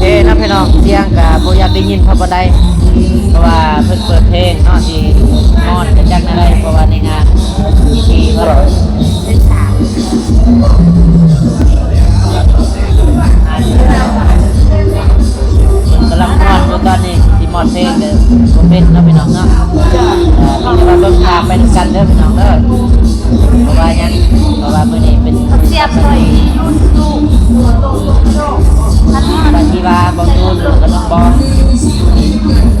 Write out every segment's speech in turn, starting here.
ເອີເນາະພີ່ນ້ອງ ສຽງກະບໍ່ຢາກໄດ້ຍິນເທົ່າປານໃດ ເພາະວ່າເພິ່ນເປີດເພງເນາະ ຊິມ່ວນກະຈັກແນວໃດ ເພາະວ່າໃນງານພິທີເພິ່ນ ກຳລັງມ່ວນຢູ່ຕອນນີ້ ຊິມອດເພງກະບໍ່ເປັນເນາະພີ່ນ້ອງເນາະ ເອີ ມີແຕ່ວ່າເບິ່ງພາບໄປນຳກັນເດີພີ່ນ້ອງເດີ ເພາະວ່າຫຍັງ ເພາະວ່າມື້ນີ້ເປັນ ສຽບເລີຍ ກະຊິວ່າບໍ່ຕູນກະນ້ອງບອງ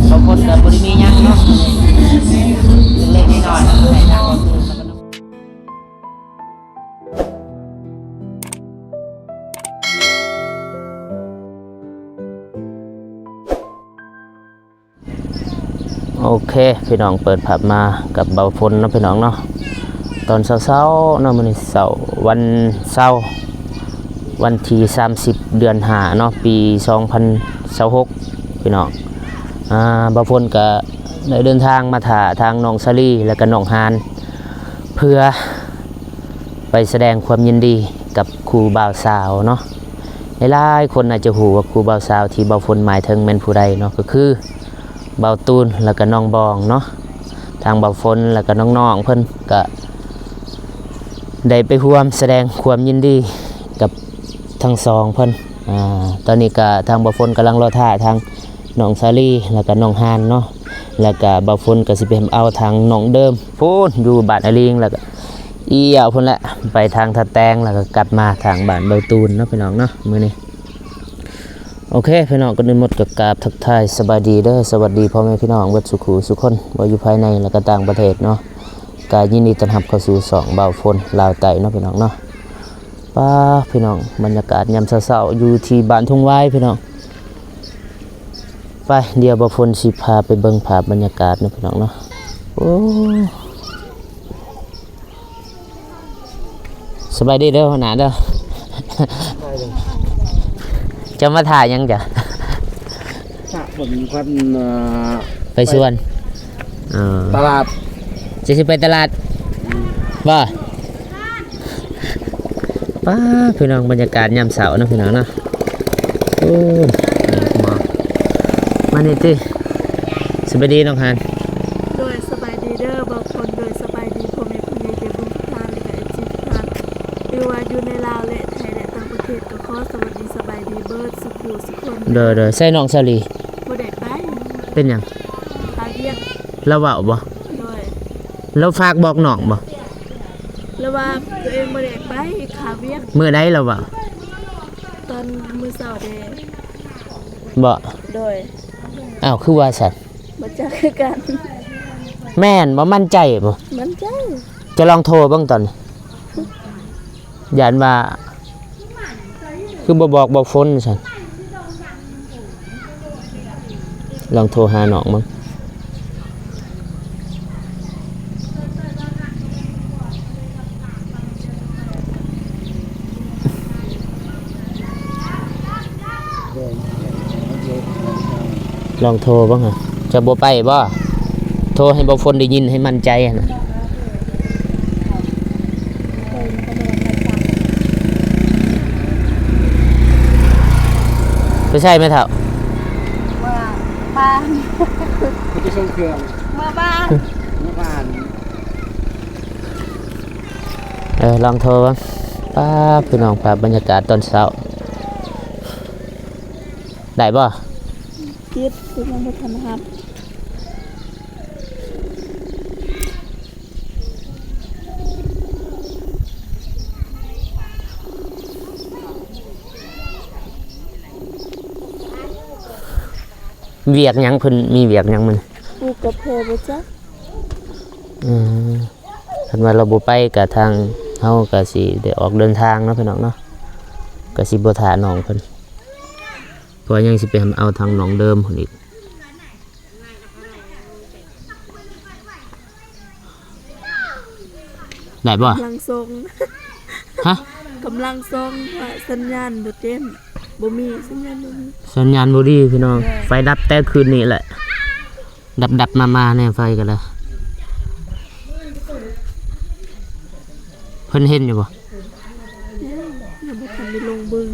ບາງຄົນກະບໍ່ໄດ້ມີຫຍັງເນາະ ເລັກໆນ້ອຍໆ ໃຫ້ທາງບໍ່ຕູນ ໂອເຄ ພີ່ນ້ອງ ເປີດພາບມາກັບບ່າວຝົນເນາະພີ່ນ້ອງເນາະ ຕອນເຊົ້າໆເນາະ ມື້ນີ້ເຊົ້າວັນເສົາ ວັນທີສາມສິບ ເດືອນຫ້າເນາະ ປີສອງພັນຊາວຫົກ ພີ່ນ້ອງ ອາ ບ່າວຝົນກະໄດ້ເດີນທາງມາຖ້າທາງນ້ອງສາລີ ແລະກະນ້ອງຫານ ເພື່ອໄປສະແດງຄວາມຍິນດີກັບຄູ່ບ່າວສາວເນາະ ຫຼາຍໆຄົນອາດຈະຮູ້ວ່າຄູ່ບ່າວສາວທີ່ບ່າວຝົນໝາຍເຖິງແມ່ນຜູ້ໃດເນາະ ກະຄືບ່າວຕູນ ແລະກະນ້ອງບອງເນາະ ທາງບ່າວຝົນ ແລະກະນ້ອງໆເພິ່ນກະໄດ້ໄປຮ່ວມສະແດງຄວາມຍິນດີກັບທັງສອງເພິ່ນ ອາ ຕອນນີ້ກະທາງບ່າວຝົນກຳລັງລໍຖ້າທາງ ນ້ອງສາລີ ແລ້ວກະນ້ອງຮານເນາະ ແລ້ວກະບ່າວຝົນກະຊິໄປເອົາທາງນ້ອງເດີມພຸ້ນ ຢູ່ບ້ານອາລິງ ແລ້ວກະອີ່ຍາວພຸ້ນແຫຼະ ໄປທາງທ່າແຕງ ແລ້ວກະກັບມາທາງບ້ານບ່າວຕູນເນາະ ພີ່ນ້ອງເນາະ ມື້ນີ້. ໂອເຄ ພີ່ນ້ອງ ກ່ອນອື່ນໝົດກະກາບທັກທາຍສະບາຍດີເດີ ສະຫວັດດີພໍ່ແມ່ພີ່ນ້ອງເບິດສູ່ຄູ່ສູ່ຄົນ ບໍ່ຢູ່ພາຍໃນ ແລະກະຕ່າງປະເທດເນາະ ກະຍິນດີຕ້ອນຮັບເຂົ້າສູ່ຊ່ອງບ່າວຝົນລາວໃຕ້ເນາະ ພີ່ນ້ອງເນາະ. ປ້າ ພີ່ນ້ອງ ບັນຍາກາດຍາມເຊົ້າໆ ຢູ່ທີ່ບ້ານທົ່ງຫວາຍ ພີ່ນ້ອງ. ໄປ ດຽວບ່າວຝົນຊິພາໄປເບິ່ງພາບບັນຍາກາດເນາະ ພີ່ນ້ອງເນາະ. ໂອ້ ສະບາຍດີເດີ ຫົວໜ້າເດີ. ເຈົ້າມາຖ້າຫຍັງເຈົ້າ? ຖ້າເບິ່ງກ່ອນ ເອີ ໄປສວນ ເອີ ຕະຫຼາດ ເຈົ້າຊິໄປຕະຫຼາດ ອືມ ບໍ່? ປ້າ ພີ່ນ້ອງ ບັນຍາກາດຍາມເຊົ້າເນາະ ພີ່ນ້ອງເນາະ. ໂອ້ ມານີ້ຕິ ສະບາຍດີນ້ອງຮານ. ໂດຍ ສະບາຍດີເດີບ່າວຝົນ ໂດຍ ສະບາຍດີພໍ່ແມ່ຜູ້ໃຫຍ່ໃຈບຸນທຸກທ່ານ ແລະກະເອັຟຊີທຸກທ່ານ ຫຼືວ່າຢູ່ໃນລາວ ແລະໄທ ແລະຕ່າງປະເທດ ກໍຂໍສະຫວັດດີສະບາຍດີເບິດສູ່ຄູ່ສູ່ຄົນ. ໂດຍໆ ໃສນ້ອງສາລີ? ບໍ່ໄດ້ໄປ. ເປັນຫຍັງ? ຄາວຽກ. ລາວເວົ້າບໍ່? ໂດຍ. ລາວຝາກບອກນ້ອງບໍ່? ລາວວ່າຕົວເອງບໍ່ໄດ້ໄປ ຄາວຽກ. ມື້ໃດລາວເວົ້າ? ຕອນມື້ເຊົ້າເດ. ບໍ່? ໂດຍ. ອ້າວ ຄືວ່າຊັ້ນ? ບໍ່ຈັກຄືກັນ. ແມ່ນບໍ່? ໝັ້ນໃຈບໍ່? ໝັ້ນໃຈ. ຈະລອງໂທເບິ່ງຕອນນີ້. ຢ້ານວ່າ ຄືບໍ່ບອກບ່າວຝົນຊັ້ນ. ລອງໂທຫານ້ອງເບິ່ງ. ລອງໂທເບິ່ງຫາ. ຈະບໍ່ໄປບໍ່? ໂທໃຫ້ບ່າວຝົນໄດ້ຍິນໃຫ້ໝັ້ນໃຈຫັ້ນນະ. ໄປໃສແມ່ເຖົ້າ? ເມືອບ້ານ. ໄປສົ່ງເຄື່ອງ. ເມືອບ້ານ. ເມືອບ້ານ. ເອີ ລອງໂທເບິ່ງ. ປ້າ ພີ່ນ້ອງ ພາບບັນຍາກາດຕອນເຊົ້າ ໄດ້ບໍ່? ຕິດ ຄືຍັງບໍ່ທັນຮັບ. ວຽກຫຍັງ? ເພິ່ນມີວຽກຫຍັງມື້ນີ້? ປູກກາແຟບໍ່ຈັກ. ອືມ ຄັນວ່າລາວບໍ່ໄປ ກະທາງເຮົາກະຊິໄດ້ອອກເດີນທາງເນາະ ພີ່ນ້ອງເນາະ, ກະຊິບໍ່ຖ້ານ້ອງເພິ່ນ ເພາະວ່າຍັງຊິໄປເອົາທາງນ້ອງເດີມພຸ້ນອີກ. ໄດ້ບໍ່? ກຳລັງສົ່ງ. ຮະ? ກຳລັງສົ່ງ ເພາະວ່າສັນຍານບໍ່ເຕັມ, ບໍ່ມີ ສັນຍານບໍ່ມີ. ສັນຍານບໍ່ດີພີ່ນ້ອງ, ເອີ ໄຟດັບແຕ່ຄືນນີ້ແຫຼະ. ດັບໆມາໆແນ່ ໄຟກໍໄດ້. ເພິ່ນເຫັນຢູ່ບໍ່? ເຫັນ, ຍັງບໍ່ທັນໄດ້ລົງເບິ່ງ.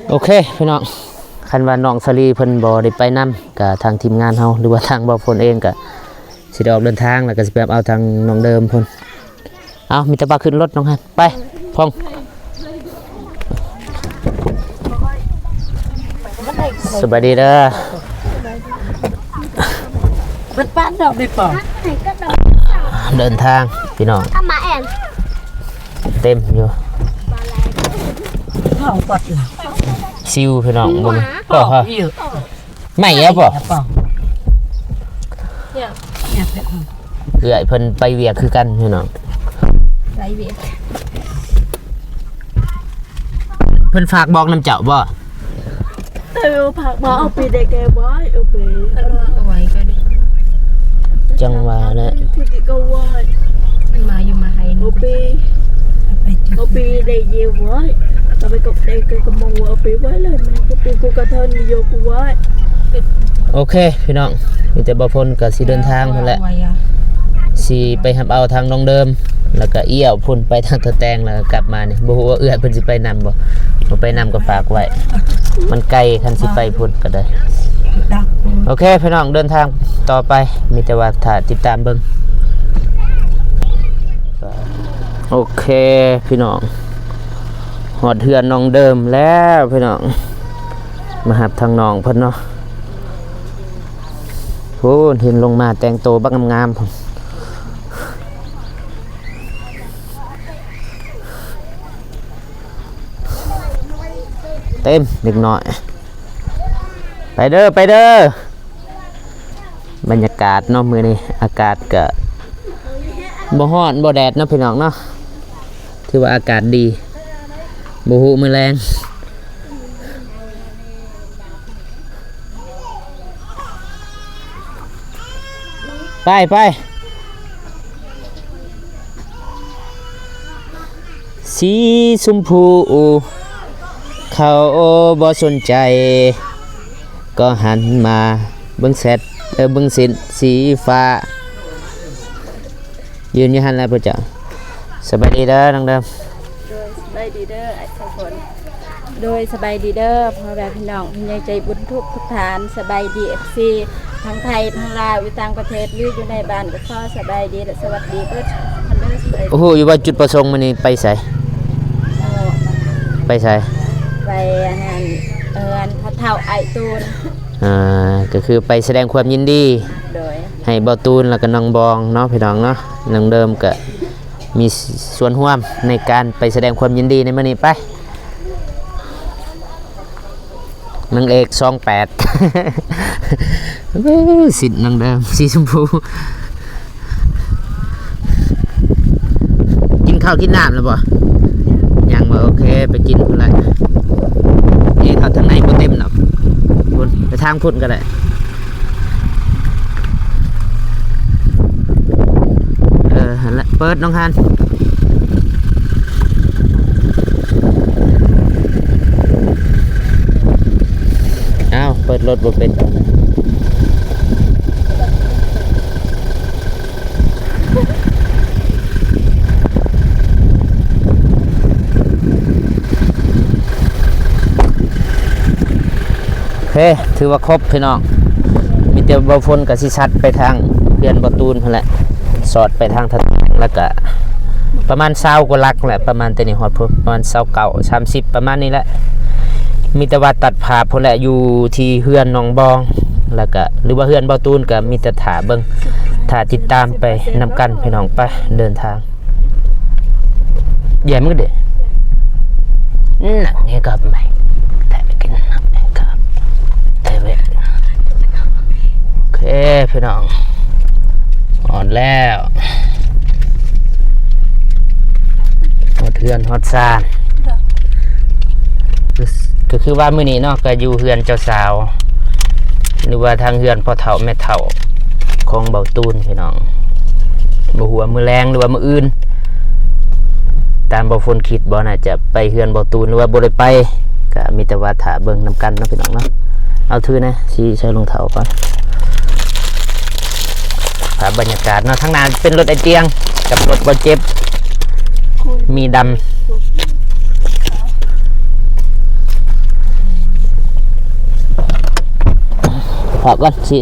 ໂອເຄພີ່ນ້ອງ, ຄັນວ່ານ້ອງສາລີເພິ່ນບໍ່ໄດ້ໄປນຳ ກະທາງທີມງານເຮົາ ຫຼືວ່າທາງບ່າວພົນເອງກະຊິໄດ້ອອກເດີນທາງ ແລ້ວກະຊິໄປຮັບເອົາທາງນ້ອງເດີມພຸ້ນ. ເອົາ ມີແຕ່ວ່າຂຶ້ນລົດນ້ອງຫັ້ນ ໄປ ພອງ. ສະບາຍດີເດີ. ເບິດປານດອກໄດ້ປະ? ເດີນທາງພີ່ນ້ອງ ເຕັມຢູ່ ເຂົາກອດລະ ຊິວພີ່ນ້ອງ ບໍ່ມີ ປອກ ປອກ ປອກ ໃໝ່ແລ້ວບໍ່? ເອື້ອຍເພິ່ນໄປວຽກຄືກັນພີ່ນ້ອງ ໄປວຽກ. ເພິ່ນຝາກບອກນຳເຈົ້າບໍ່? ເອີ ຝາກບອກເອົາໄປໄດ້ແກ່ໄວ້ ເອົາໄປ ເອົາໄວ້ກໍໄດ້ ຈັ່ງວ່າແຫຼະ ຄືຊິກໍໄວ້ ມັນມາຢູ່ມາໃຫ້ ເອົາໄປ ເອົາໄປໄດ້ເຢໄວ້ ເອົາໄປກໍໄດ້ກໍມອງວ່າເອົາໄປໄວ້ເລີຍ ມັນກໍເປັນກູກະເທີນມີໂຍກູໄວ້. ໂອເຄພີ່ນ້ອງ ມີແຕ່ບ່າວພົນກໍຊິເດີນທາງພຸ້ນແຫຼະ ຊິໄປຮັບເອົາທາງນ້ອງເດີມ ແລ້ວກໍອ້ຽວພຸ້ນໄປທາງຕາແຕງ ແລ້ວກໍກັບມານີ້ ບໍ່ຮູ້ວ່າເອື້ອຍເພິ່ນຊິໄປນຳບໍ່ ບໍ່ໄປນຳກໍຝາກໄວ້ ມັນໄກ ຄັນຊິໄປພຸ້ນກໍໄດ້. ໂອເຄພີ່ນ້ອງ ເດີນທາງຕໍ່ໄປ ມີແຕ່ວ່າຖ້າຕິດຕາມເບິ່ງ. ໂອເຄພີ່ນ້ອງ ຮອດເຮືອນນ້ອງເດີມແລ້ວພີ່ນ້ອງ ມາຮັບທາງນ້ອງເພິ່ນເນາະ. ໂອ້ ເຫັນລົງມາແຕ່ງໂຕບັກງາມໆ ເຕັມເດັກນ້ອຍ ໄປເດີ ໄປເດີ. ບັນຍາກາດເນາະ ມື້ນີ້ອາກາດກະບໍ່ຮ້ອນບໍ່ແດດເນາະພີ່ນ້ອງເນາະ ຖືວ່າອາກາດດີ ບໍ່ຮູ້ມື້ແລງ. ໄປ ໄປ ສີຊົມພູ ເຂົາບໍ່ສົນໃຈ ກໍຫັນມາເບິ່ງແຊັດ ເອີ ເບິ່ງເສັ້ນສີຟ້າ ຢືນຢູ່ຫັ້ນແຫຼະພວກເຈົ້າ. ສະບາຍດີເດີນ້ອງເດີມ. ໂດຍ ສະບາຍດີເດີອ້າຍສາຍຝົນ. ໂດຍ ສະບາຍດີເດີພໍ່ແມ່ພີ່ນ້ອງ ຜູ້ໃຫຍ່ໃຈບຸນທຸກໆທ່ານ. ສະບາຍດີ ເອັຟຊີ ທັງໄທ ທັງລາວ ຢູ່ຕ່າງປະເທດ ຫຼື ຢູ່ໃນບ້ານ ກໍຂໍສະບາຍດີ ແລະ ສະຫວັດດີເບິດທຸກຄົນເດີ. ສະບາຍດີ. ໂອ້ໂຫ ຢູ່ວ່າຈຸດປະສົງມື້ນີ້ໄປໃສ? ໂອ້ ໄປໃສ? ໄປອັນນັ້ນ ເຮືອນພໍ່ເຖົ້າອ້າຍຕູນ. ອ່າ ກໍຄືໄປສະແດງຄວາມຍິນດີ ໂດຍ ໃຫ້ບ່າວຕູນ ແລ້ວກໍນ້ອງບອງເນາະ ພີ່ນ້ອງເນາະ. ນ້ອງເດີມກໍມີສ່ວນຮ່ວມໃນການໄປສະແດງຄວາມຍິນດີໃນມື້ນີ້. ໄປ ນາງເອກສອງແປດ ໂອ້ ສິດນາງເດີມ ສີຊົມພູ. ກິນເຂົ້າກິນນ້ຳແລ້ວບໍ່? ຍັງບໍ່? ໂອເຄ ໄປກິນພຸ້ນລະ. ເອ ເຂົ້າທາງໃນບໍ່ເຕັມດອກ ພຸ້ນ ໄປທາງພຸ້ນກໍໄດ້. ເອີ ຫັ້ນລະ ເປີດນ້ອງຮານ. ອ້າວ ເປີດລົດບໍ່ເປັນ. ໂອເຄ ຖືວ່າຄົບພີ່ນ້ອງ. ມີແຕ່ບ່າວຝົນກໍຊິສັດໄປທາງເຮືອນບ່າວຕູນຫັ້ນແຫຼະ ສອດໄປທາງ ແລ້ວກະປະມານຊາວກວ່າຫຼັກແຫຼະ ປະມານແຕ່ນີ້ຮອດພຸ້ນ ປະມານຊາວເກົ້າ ສາມສິບ ປະມານນີ້ແຫຼະ. ມີແຕ່ວ່າຕັດພາບພຸ້ນແຫຼະ ຢູ່ທີ່ເຮືອນນ້ອງບອງ ແລ້ວກະ ຫຼືວ່າເຮືອນບ່າວຕູນ ກະມີແຕ່ຖ້າເບິ່ງ ຖ້າຕິດຕາມໄປນຳກັນພີ່ນ້ອງ. ໄປ ເດີນທາງ. ແຍ່ມາເດ້ ນັ່ງໃຫ້ກັບໄໝ ແຕ່ໄປກິນນ້ຳໃຫ້ກັບ ແຕ່ເວະ. ໂອເຄພີ່ນ້ອງ ຮອດແລ້ວ ຮອດເຮືອນຮອດຊານ. ກໍຄືວ່າມື້ນີ້ເນາະ ກໍຢູ່ເຮືອນເຈົ້າສາວ ຫຼືວ່າທາງເຮືອນພໍ່ເຖົ້າແມ່ເຖົ້າຂອງບ່າວຕູນພີ່ນ້ອງ. ບໍ່ຮູ້ວ່າມື້ແລງ ຫຼືວ່າມື້ອື່ນ ຕາມບ່າວຝົນຄິດບໍ່ ໜ້າຈະໄປເຮືອນບ່າວຕູນ ຫຼືວ່າບໍ່ໄດ້ໄປ ກໍມີແຕ່ວ່າຖ້າເບິ່ງນຳກັນເນາະພີ່ນ້ອງເນາະ. ເອົາຖືແດ່ ຊິໃສ່ລອງເທົ້າກ່ອນ. ໄປ ພາບບັນຍາກາດເນາະ ທາງໜ້າເປັນລົດໄອ້ຕຽງກັບລົດບໍ່ເຈັບ ມີດຳ ພາບກ່ອນຊິ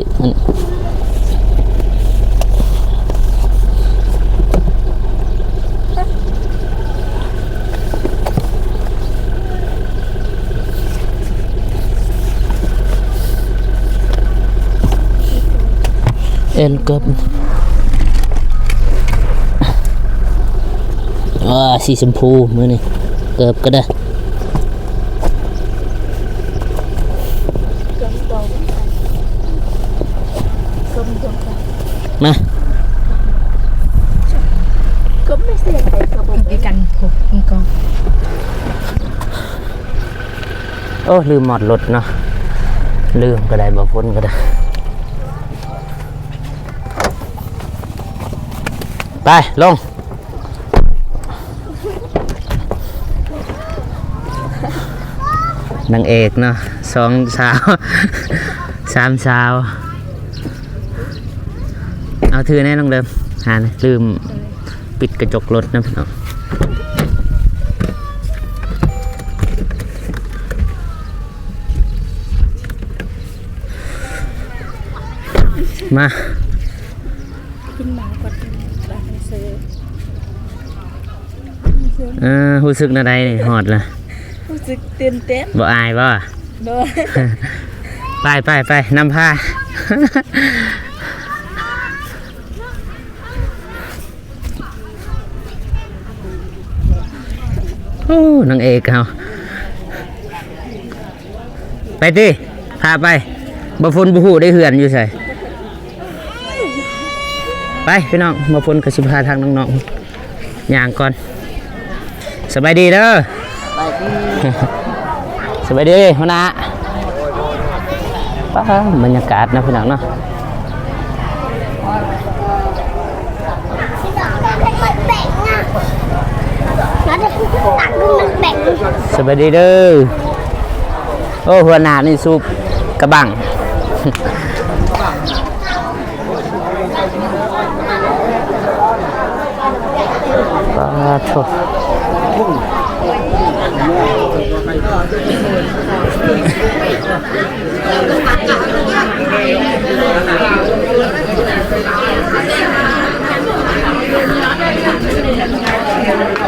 ເອັນເກີບ ອ່າ ສີຊົມພູມື້ນີ້ ເກີບກໍໄດ້ ມາ ໂອ້ ລືມມອດລົດເນາະ ລືມກໍໄດ້ ບໍ່ພົ້ນກໍໄດ້ ໄປ ລົງ ນາງເອກເນາະ ສອງສາວ ສາມສາວ ເອົາຖືແນ່ນ້ອງເດີມ ຫານະ ລືມປິດກະຈົກລົດນະພີ່ນ້ອງ ມາ ກິນໝາກ່ອນ ບາດນີ້ເຊີ ເອີ ຮູ້ສຶກແນວໃດນີ້ ຮອດລະ? ຮູ້ສຶກຕື່ນເຕັ້ນ ບໍ່ອາຍບໍ່? ບໍ່ ໄປ ໄປ ໄປ ນຳພາ ໂອ້ ນາງເອກເຮົາ ໄປຕິ ພາໄປ ບໍ່ຝົນບໍ່ຮູ້ໄດ້ເຮືອນຢູ່ໃສ ໄປພີ່ນ້ອງ ບໍ່ຝົນກໍຊິພາທາງນ້ອງໆ ຍ່າງກ່ອນ ສະບາຍດີເດີ ສະບາຍດີຫົວໜ້າ ປ້າ ບັນຍາກາດເນາະພີ່ນ້ອງເນາະ ສະບາຍດີເດີ ໂອ້ ຫົວໜ້ານີ້ສູບກະບັງ ປາໂທ້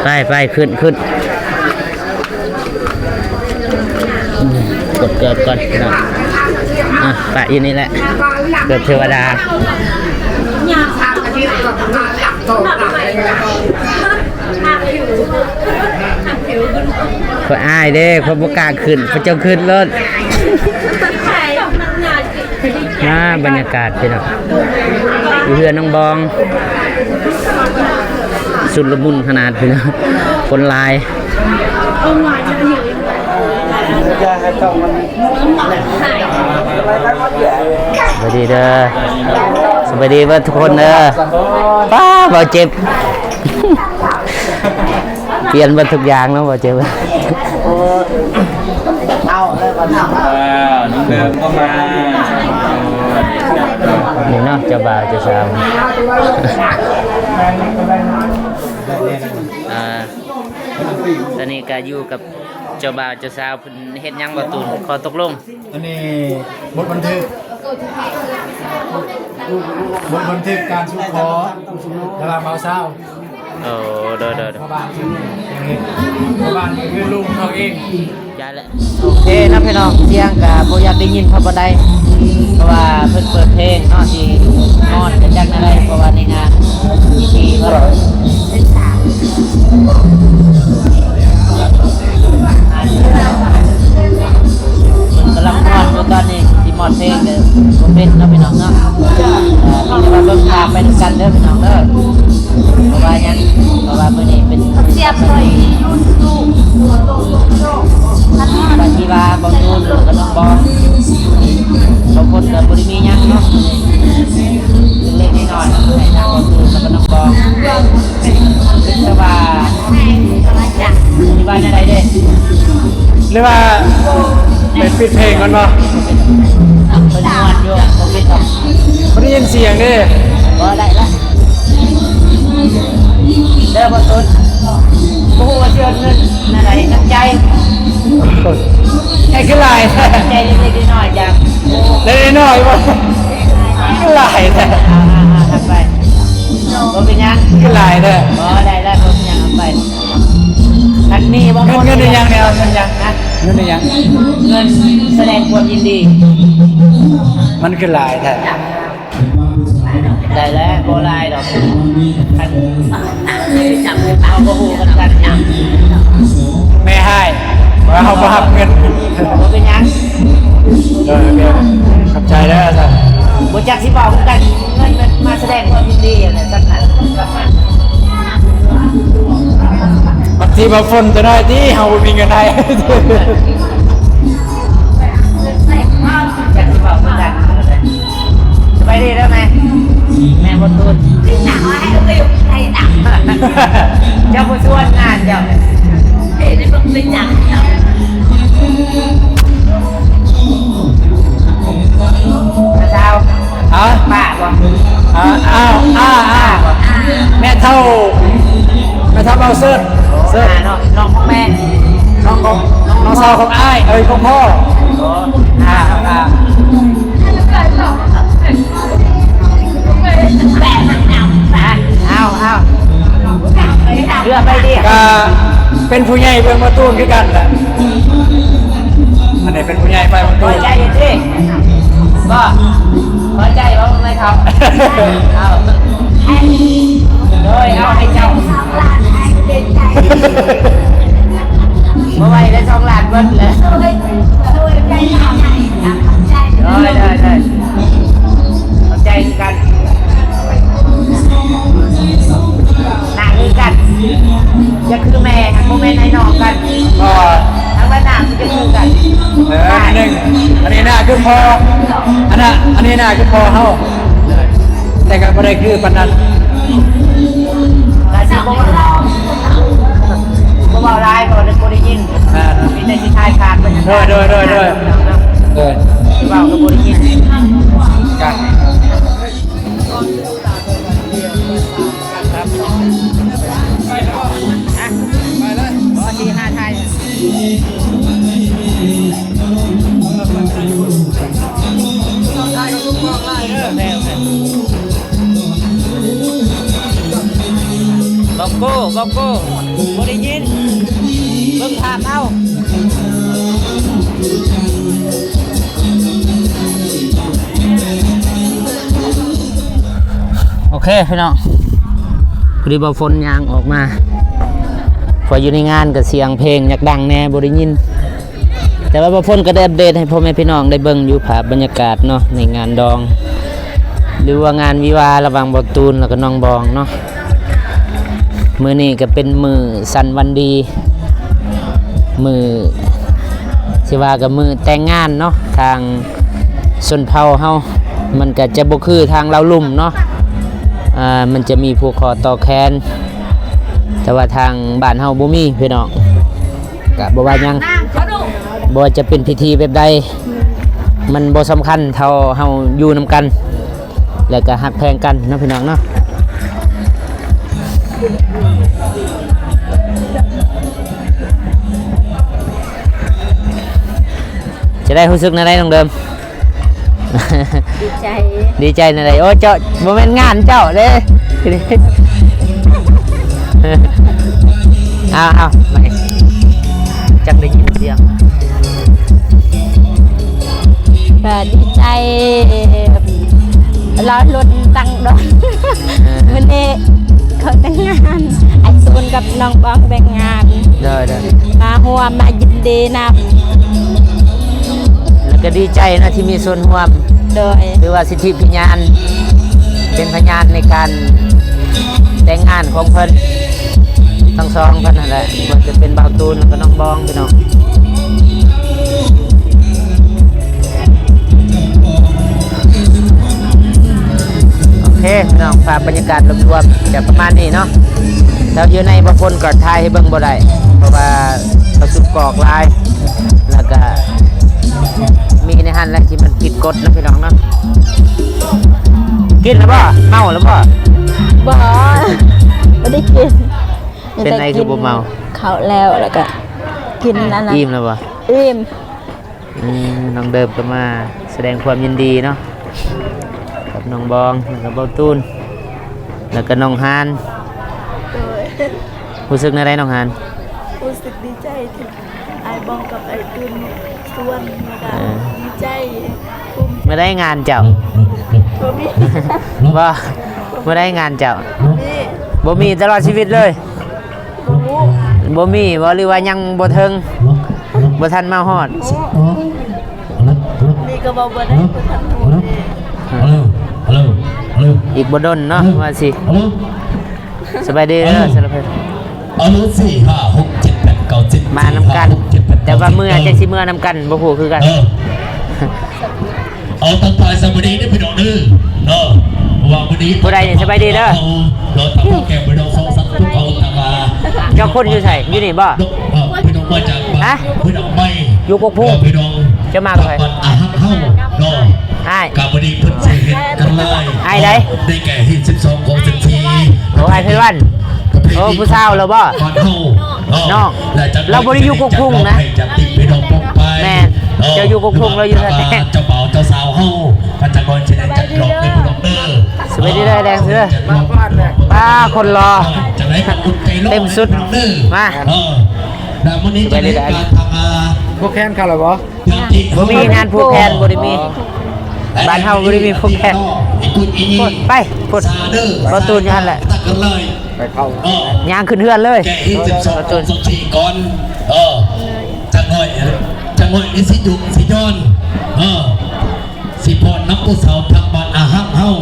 ໄປ ໄປ ຂຶ້ນ ຂຶ້ນ ອືມ ກົດເກີບກ່ອນພີ່ນ້ອງ ອ່ະ ປະຢູ່ນີ້ແຫຼະ ເກີບເທວະດາ ຂ້ອຍອາຍເດ້ ຂ້ອຍບໍ່ກ້າຂຶ້ນ ພວກເຈົ້າຂຶ້ນໂລດ ອ່າ ບັນຍາກາດພີ່ນ້ອງ ຢູ່ເຮືອນນ້ອງບອງ ຊຸນລະມຸນຂະໜາດພີ່ນ້ອງ ຄົນຫຼາຍ ສະບາຍດີເດີ ສະບາຍດີເບິດທຸກຄົນເດີ ປ້າ ບໍ່ເຈັບ. ປ່ຽນເບິດທຸກຢ່າງເນາະ ບໍ່ເຈັບ ເອົາເລີຍບັດນີ້ ອ້າວ ນ້ອງເດີມກໍມາ ນີ້ເນາະ ເຈົ້າບ່າວເຈົ້າສາວ ອ່າ ຕອນນີ້ກໍຢູ່ກັບເຈົ້າບ່າວເຈົ້າສາວ ເພິ່ນເຮັດຫຍັງບໍ່ຕູນ ຂໍ້ຕົກລົງ? ອັນນີ້ບົດບັນທຶກ ບົດບັນທຶກການສູ່ຂໍລະຫວ່າງບ່າວສາວ. ໂອ້ ໂດຍໆ ພໍ່ບ້ານ ພໍ່ບ້ານຄືລຸງເຂົາເອງ. ຢ່າແຫຼະ ໂອເຄເນາະພີ່ນ້ອງ ສຽງກະບໍ່ຢາກໄດ້ຍິນເທົ່າປານໃດ ເພາະວ່າເພິ່ນເປີດເພງເນາະ ຊິຮ້ອນກະຈັກແນວໃດ ເພາະວ່າໃນງານພິທີເນາະ ເພິ່ນກຳລັງມ່ວນຢູ່ຕອນນີ້ ຊິມອດເພງເດີ ບໍ່ເປັນເນາະພີ່ນ້ອງເນາະ ເອີ ມີແຕ່ວ່າເບິ່ງພາບໄປນຳກັນເດີພີ່ນ້ອງເດີ ເພາະວ່າຫຍັງ ເພາະວ່າມື້ນີ້ເປັນ ສຽບເລີຍ ກະຊິວ່າບໍ່ຕູນກັບນ້ອງບອງ ສອງຄົນກະບໍ່ໄດ້ມີຫຍັງເນາະ ເລັກໆນ້ອຍໆ ໃຫ້ທາງບໍ່ຕູນກັບນ້ອງບອງ ແຕ່ວ່າ ຊິວ່າແນວໃດເດ້ ຫຼືວ່າໄປປິດເພງກ່ອນບໍ່? ເພິ່ນມ່ວນຢູ່ ບໍ່ປິດດອກ ບໍ່ໄດ້ຍິນສຽງເດ້. ບໍ່ໄດ້ລະ ເດີບໍ່ຕຸນ. ບໍ່ຮູ້ວ່າຊິເອົາເງິນອັນໃດ ນ້ຳໃຈ ໃຫ້ຄືຫຼາຍແທ້ ໃຈເລັກໆນ້ອຍໆ ຈ້າ ເລັກໆນ້ອຍໆບໍ່ ຄືຫຼາຍແທ້. ເອົາໆໆ ຮັບໄປ ບໍ່ເປັນຫຍັງ ຄືຫຼາຍແທ້. ບໍ່ໄດ້ລະ ບໍ່ເປັນຫຍັງ ຮັບໄປ. ອັນນີ້ບໍ່ ເງິນ ເງິນອີຫຍັງແດ່ ເງິນຫຍັງ ຮະ ເງິນອີຫຍັງ ເງິນສະແດງຄວາມຍິນດີ. ມັນຄືຫຼາຍແທ້. ໄດ້ແລ້ວ ບໍ່ຫຼາຍດອກ ຄັນເຮົາບໍ່ຮູ້ກັນກັນ ແມ່ຮ້າຍ ວ່າເຮົາບໍ່ຮັບເງິນ. ບໍ່ເປັນຫຍັງ ເອີ ຂອບໃຈເດີ. ບໍ່ຈັກຊິເວົ້າຄືກັນ ເງິນມາສະແດງຄວາມຍິນດີຫັ້ນແຫຼະ ຊັ້ນນະ. ບາງທີບໍ່ຝົນຈະໜ້ອຍຕິ ເຮົາບໍ່ມີເງິນໃຫ້. ຈັກຊິເວົ້າຄືກັນ. ສະບາຍດີເດີແມ່. ແມ່ບໍ່ຕູນ ເຈົ້າບໍ່ຊວນງານເຈົ້າ. ສາວ ຮະ ປ້າບໍ່? ອ່າ ອ້າວ ອ້າ ອ້າ ແມ່ເຖົ້າ ແມ່ເຖົ້າເບົາເສີດ ເສີດ ອ່າ ນ້ອງ ນ້ອງຂອງແມ່ ນ້ອງຂອງ ນ້ອງສາວຂອງອ້າຍ ເອີຍ ຂອງພໍ່. ໂອ້ ອ່າ ອ່າ ອ້າວ ອ້າວ ເລືອກໄປດີ ກະເປັນຜູ້ໃຫຍ່ເບິ່ງປະຕູນຄືກັນແຫຼະ. ອັນນີ້ເປັນຜູ້ໃຫຍ່ໄປປະຕູນ ພໍໃຈຢູ່ຕິ ບໍ່ ພໍໃຈບໍ່ ໄປເຂົ້າ ເອົາ ໂດຍ ເອົາໃຫ້ເຈົ້າ ບໍ່ໄຫວແລ້ວ ສອງລ້ານເບິດແລ້ວ. ໂດຍ ໂດຍ ໂດຍ ຂອບໃຈຄືກັນ ໜ້າຄືກັນ ຢາກຄືແມ່ ບໍ່ແມ່ນໃຫ້ນ້ອງກັນ ກໍ ທາງບ້ານໜ້າຄືຈະຄືກັນ ເອີ ອັນນີ້ໜຶ່ງ ອັນນີ້ໜ້າຄືພໍ່ ອັນນັ້ນ ອັນນີ້ໜ້າຄືພໍ່ເຮົາ ແຕ່ກໍບໍ່ໄດ້ຄືປານນັ້ນ ກະຊິບໍ່ ບໍ່ເວົ້າຫຼາຍ ເພາະວ່າບໍ່ໄດ້ຍິນ ແມ່ນ ມີແຕ່ຊິຖ່າຍພາບໄປ ໂດຍ ໂດຍ ໂດຍ ໂດຍ ເວົ້າກໍບໍ່ໄດ້ຍິນ ກະ ບອກໂກ້ ບອກໂກ້ ບໍ່ໄດ້ຍິນ ເບິ່ງພາບເອົາ. ໂອເຄພີ່ນ້ອງ ພໍດີບ່າວຝົນຍ່າງອອກມາ ເພາະຢູ່ໃນງານກໍສຽງເພງຢາກດັງແດ່ ບໍ່ໄດ້ຍິນ. ແຕ່ວ່າບ່າວຝົນກໍໄດ້ອັບເດດໃຫ້ພໍ່ແມ່ພີ່ນ້ອງໄດ້ເບິ່ງຢູ່ພາບບັນຍາກາດເນາະ ໃນງານດອງ ຫຼືວ່າງານວິວາລະຫວ່າງບ່າວຕູນ ແລ້ວກໍນ້ອງບອງເນາະ. ມື້ນີ້ກໍເປັນມື້ສັນວັນດີ ມື້ ຊິວ່າກໍມື້ແຕ່ງງານເນາະ. ທາງຊົນເຜົ່າເຮົາ ມັນກໍຈະບໍ່ຄືທາງລາວລຸ່ມເນາະ ອ່າ ມັນຈະມີຜູກຄໍຕໍ່ແຂນ ແຕ່ວ່າທາງບ້ານເຮົາບໍ່ມີພີ່ນ້ອງ. ກະບໍ່ວ່າຫຍັງ ບໍ່ວ່າຈະເປັນພິທີແບບໃດ ມັນບໍ່ສຳຄັນເທົ່າເຮົາຢູ່ນຳກັນ ແລ້ວກະຮັກແພງກັນເນາະພີ່ນ້ອງເນາະ. ຈະໄດ້ຮູ້ສຶກແນວໃດນ້ອງເດີມ? ດີໃຈ ດີໃຈແນວໃດ? ໂອ້ ເຈົ້າ ບໍ່ແມ່ນງານເຈົ້າເດ້. ເອົາໆ ໄປ ຈັກໄດ້ຍິນສຽງ ກໍດີໃຈ ລໍລຸ້ນຕັ້ງດົນ ເອີ ມື້ນີ້ເຂົາແຕ່ງງານ ອ້າຍຕູນກັບນ້ອງບອງແຕ່ງງານ ໂດຍໆ ມາຮ່ວມມາຍິນດີນຳ. ແລ້ວກໍດີໃຈເນາະທີ່ມີສ່ວນຮ່ວມ ໂດຍ ຖືວ່າສິດທິພະຍານ ເປັນພະຍານໃນການແຕ່ງງານຂອງເພິ່ນທັງສອງເພິ່ນຫັ້ນແຫຼະ ບໍ່ວ່າຈະເປັນບ່າວຕູນ ແລ້ວກໍນ້ອງບອງ ພີ່ນ້ອງ. ໂອເຄພີ່ນ້ອງ ພາບບັນຍາກາດລວມໆຈະປະມານນີ້ເນາະ. ແຖວຢູ່ໃນບ່າວຝົນກໍຖ່າຍໃຫ້ເບິ່ງບໍ່ໄດ້ ເພາະວ່າເຂົາສູບກອກຫຼາຍ ແລ້ວກະມີໃນຫັ້ນແຫຼະທີ່ມັນຜິດກົດເນາະພີ່ນ້ອງເນາະ. ກິນແລ້ວບໍ່? ເມົາແລ້ວບໍ່? ບໍ່ ບໍ່ໄດ້ກິນ. ເປັນໄດຄືບໍ່ເມົາ? ກິນເຂົ້າແລ້ວ ແລ້ວກະກິນອັນນັ້ນ. ອີ່ມແລ້ວບໍ່? ອີ່ມ. ອືມ ນ້ອງເດີມກໍມາສະແດງຄວາມຍິນດີເນາະ ກັບນ້ອງບອງ ແລ້ວກໍເບົາຕູນ ແລ້ວກໍນ້ອງຮານ. ໂດຍ. ຮູ້ສຶກແນວໃດນ້ອງຮານ? ຮູ້ສຶກດີໃຈທີ່ອ້າຍບອງກັບອ້າຍຕູນຊວນມາ. ເອີ ດີໃຈ. ມື້ໃດງານເຈົ້າ? ບໍ່ມີ. ບໍ່ ມື້ໃດງານເຈົ້າ? ບໍ່ມີ. ບໍ່ມີຕະຫຼອດຊີວິດເລີຍ? ບໍ່ມີບໍ່ ຫຼືວ່າຍັງບໍ່ເຖິງ ບໍ່ທັນມາຮອດ? ນີ້ກໍເວົ້າບໍ່ໄດ້ ບໍ່ທັນຮູ້ເດ້. ອີກບໍ່ດົນເນາະ ວ່າຊິ. ສະບາຍດີເດີ ສາລະເພັດ. ເອົາໂລດ ສີ່ ຫ້າ ຫົກ ເຈັດ ແປດ ເກົ້າ ສິບ ມານຳກັນ ແຕ່ວ່າເມື່ອຈັກຊິເມື່ອນຳກັນ ບໍ່ຮູ້ຄືກັນ. ເອີ ເອົາ ທັກທາຍສະບາຍດີເດີພີ່ນ້ອງເດີເນາະ ເພາະວ່າມື້ນີ້ ຜູ້ໃດນີ້ ສະບາຍດີເດີ. ເນາະ ທາງພໍ່ແກ່ພີ່ນ້ອງສອງສັດທຸກເຮົາ ທາງ ເຈົ້າຄົນຢູ່ໃສ? ຢູ່ນີ້ບໍ່? ເນາະ ເອີ ພີ່ນ້ອງມາຈາກ ຮະ? ພີ່ນ້ອງໄມ້ ຢູ່ກົກພຸງ ເອີ ພີ່ນ້ອງ ຈະມາກັບໃຜ? ທາງບ້ານອາຮັກເຮົາເນາະ ອ້າຍ ກະບໍ່ດີເພິ່ນຊິເຮັດກັນຫຼາຍ ອ້າຍໃດ? ໄດ້ແກ່ຮີດສິບສອງ ຂອງສິບສີ່. ໂອ້ ອ້າຍໄພວັນ. ໂອ້ ຜູ້ສາວແລ້ວບໍ່? ບ້ານເຮົາເນາະ ນ້ອງ ລາວບໍ່ໄດ້ຢູ່ກົກພຸງນະ. ແມ່ນ ເຈົ້າຢູ່ກົກພຸງ ລາວຢູ່ທ່າແຂກ. ເຈົ້າບ່າວເຈົ້າສາວເຮົາ ກໍຈັກໜ້ອຍຊິໄດ້ຈັດລອບໃຫ້ພີ່ນ້ອງເດີ. ສະບາຍດີເດີ ແດງເສືອ. ປ້າ ຄົນຫຼໍ່ ເຕັມຊຸດ ມາ. ເອີ ແລ້ວມື້ນີ້ຈະໄດ້ການທາງ ອາ ຜູກແຂນເຂົາແລ້ວບໍ່? ບໍ່ມີງານຜູກແຂນ ບໍ່ໄດ້ມີ. ບ້ານເຮົາບໍ່ໄດ້ມີຜູກແຂນ. ພຸ້ນ ໄປພຸ້ນ ເບົາຕູນຢູ່ຫັ້ນແຫຼະ ໄປເຂົ້າ ຍ່າງຂຶ້ນເຮືອນເລີຍ ເບົາຕູນ. ເອີ ຈັກໜ້ອຍ ຈັກໜ້ອຍນີ້ຊິຢຸກຊິຍ້ອນ ເອີ ຊິຟ້ອນນຳຜູ້ສາວທາງບ້ານອາຮັກເຮົາ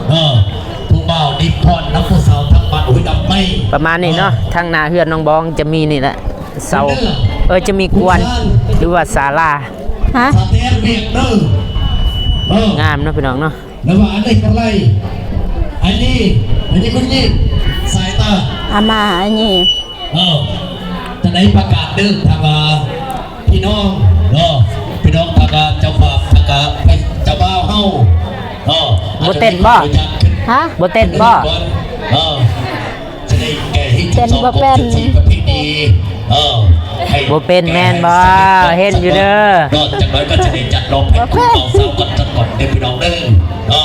ເອີ ຜູ້ບ່າວນີ້ຟ້ອນນຳຜູ້ສາວທາງບ້ານຫ້ວຍດຳໄມ້ ປະມານນີ້ເນາະ. ທາງໜ້າເຮືອນນ້ອງບອງຈະມີນີ້ແຫຼະ ເສົາ ເອີ ຈະມີກວນ ຫຼືວ່າສາລາ. ຮະ? ງາມເນາະພີ່ນ້ອງເນາະ. ແລ້ວວ່າອັນນີ້ກໍໄລ່ ອັນນີ້ ອັນນີ້ຄົນຍິງ ສາຍຕາ ອາມາ ອັນນີ້. ເອີ ຈະໄດ້ປະກາດເດີ ທາງ ອາ ພີ່ນ້ອງເນາະ ພີ່ນ້ອງ ທາງ ອາ ເຈົ້າພາບ ທາງ ອາ ເຈົ້າບ່າວເຮົາເນາະ. ບໍ່ເຕັ້ນບໍ່? ຮະ? ບໍ່ເຕັ້ນບໍ່? ເອີ ຈະໄດ້ແກ່ຮີດສິບສອງ ຂອງສິບສີ່ ປະເພນີ ເອີ ບໍ່ເປັນແມ່ນບໍ່? ເຫັນຢູ່ເດີ ເນາະ. ຈັກໜ້ອຍກໍຈະໄດ້ຈັດລອບໃຫ້ຄູ່ບ່າວສາວກັນຊະກ່ອນເດີພີ່ນ້ອງເດີ. ເອີ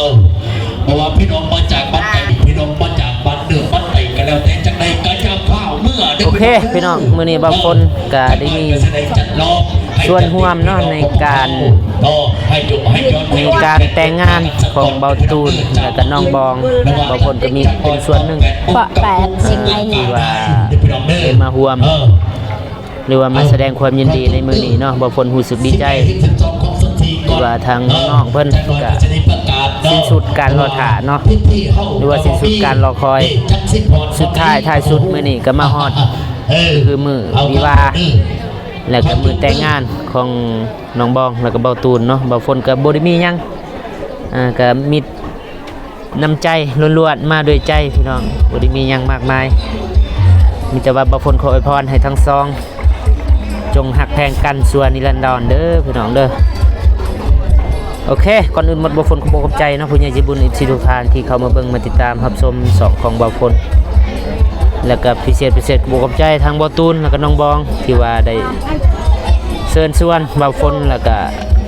ບໍ່ວ່າພີ່ນ້ອງມາຈາກບ້ານໃດ ພີ່ນ້ອງມາຈາກບ້ານເໜືອບ້ານໃດກໍແລ້ວແຕ່ ຈັ່ງໃດກໍຢ່າຟ້າວເມືອເດີ. ໂອເຄພີ່ນ້ອງ ມື້ນີ້ບ່າວຝົນກໍໄດ້ມີ ສ່ວນຮ່ວມເນາະ ໃນການ ໃນການແຕ່ງງານຂອງບ່າວຕູນ ແລ້ວກໍນ້ອງບອງ. ບ່າວຝົນກໍມີເປັນສ່ວນໜຶ່ງ ເພາະແປດສິ່ງໃດນີ້ ທີ່ວ່າໄດ້ມາຮ່ວມ ຫຼືວ່າມາສະແດງຄວາມຍິນດີໃນມື້ນີ້ເນາະ. ບ່າວຝົນຮູ້ສຶກດີໃຈ ທີ່ວ່າທາງນ້ອງເພິ່ນກໍສິ້ນສຸດການລໍຖ້າເນາະ ຫຼືວ່າສິ້ນສຸດການລໍຄອຍ. ສຸດທ້າຍ ທ້າຍສຸດ ມື້ນີ້ກໍມາຮອດ ຄືມື້ວິວາ ແລ້ວກໍມື້ແຕ່ງງານຂອງນ້ອງບອງ ແລ້ວກໍບ່າວຕູນເນາະ. ບ່າວຝົນກໍບໍ່ໄດ້ມີຫຍັງ ອ່າ ກໍມີນ້ຳໃຈລ້ວນໆ ມາດ້ວຍໃຈພີ່ນ້ອງ ບໍ່ໄດ້ມີຫຍັງມາກມາຍ. ມີແຕ່ວ່າບ່າວຝົນຂໍອວຍພອນໃຫ້ທັງສອງ ຈົ່ງຮັກແພງກັນຊົ່ວນິລັນດອນເດີພີ່ນ້ອງເດີ. ໂອເຄ ກ່ອນອື່ນໝົດ ບ່າວຝົນຂໍຂອບໃຈເນາະ ຜູ້ໃຫຍ່ໃຈບຸນ ເອັຟຊີ ທຸກທ່ານທີ່ເຂົ້າມາເບິ່ງມາຕິດຕາມຮັບຊົມຊ່ອງຂອງບ່າວຝົນ ແລ້ວກໍພິເສດ ພິເສດຂໍຂອບໃຈທາງບ່າວຕູນ ແລ້ວກໍນ້ອງບອງ ທີ່ວ່າໄດ້ເຊີນຊວນບ່າວຝົນ ແລ້ວກໍ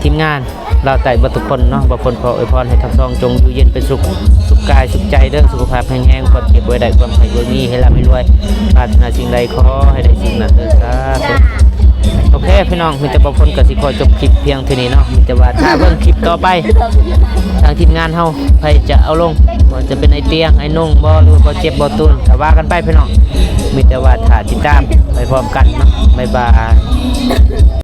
ທີມງານລາວໃຕ້ເບິດທຸກຄົນເນາະ. ບ່າວຝົນຂໍອວຍພອນໃຫ້ທັງສອງຈົ່ງຢູ່ເຢັນເປັນສຸກ ສຸກກາຍສຸກໃຈເດີ ສຸຂະພາບແຂງແຮງ ຄວາມເຈັບບໍ່ໃຫ້ໄດ້ ຄວາມໄຂ້ບໍ່ມີ ໃຫ້ລ່ຳໃຫ້ລວຍ ປາດຖະໜາສິ່ງໃດຂໍໃຫ້ໄດ້ສິ່ງນັ້ນເດີ ສາທຸ. ໂອເຄພີ່ນ້ອງ ມີແຕ່ບ່າວຝົນກໍຊິຂໍຈົບຄລິບພຽງເທົ່ານີ້ເນາະ. ມີແຕ່ວ່າຖ້າເບິ່ງຄລິບຕໍ່ໄປ ທາງທີມງານເຮົາໃຜຈະເອົາລົງ ບໍ່ວ່າຈະເປັນໄອ້ຕຽງ ໄອ້ນົງບໍ່ ຫຼືວ່າບ່າວເຈັບ ບ່າວຕູນ ກໍວ່າກັນໄປພີ່ນ້ອງ. ມີແຕ່ວ່າຖ້າຕິດຕາມໄປພ້ອມກັນເນາະ. ບາຍບາຍ.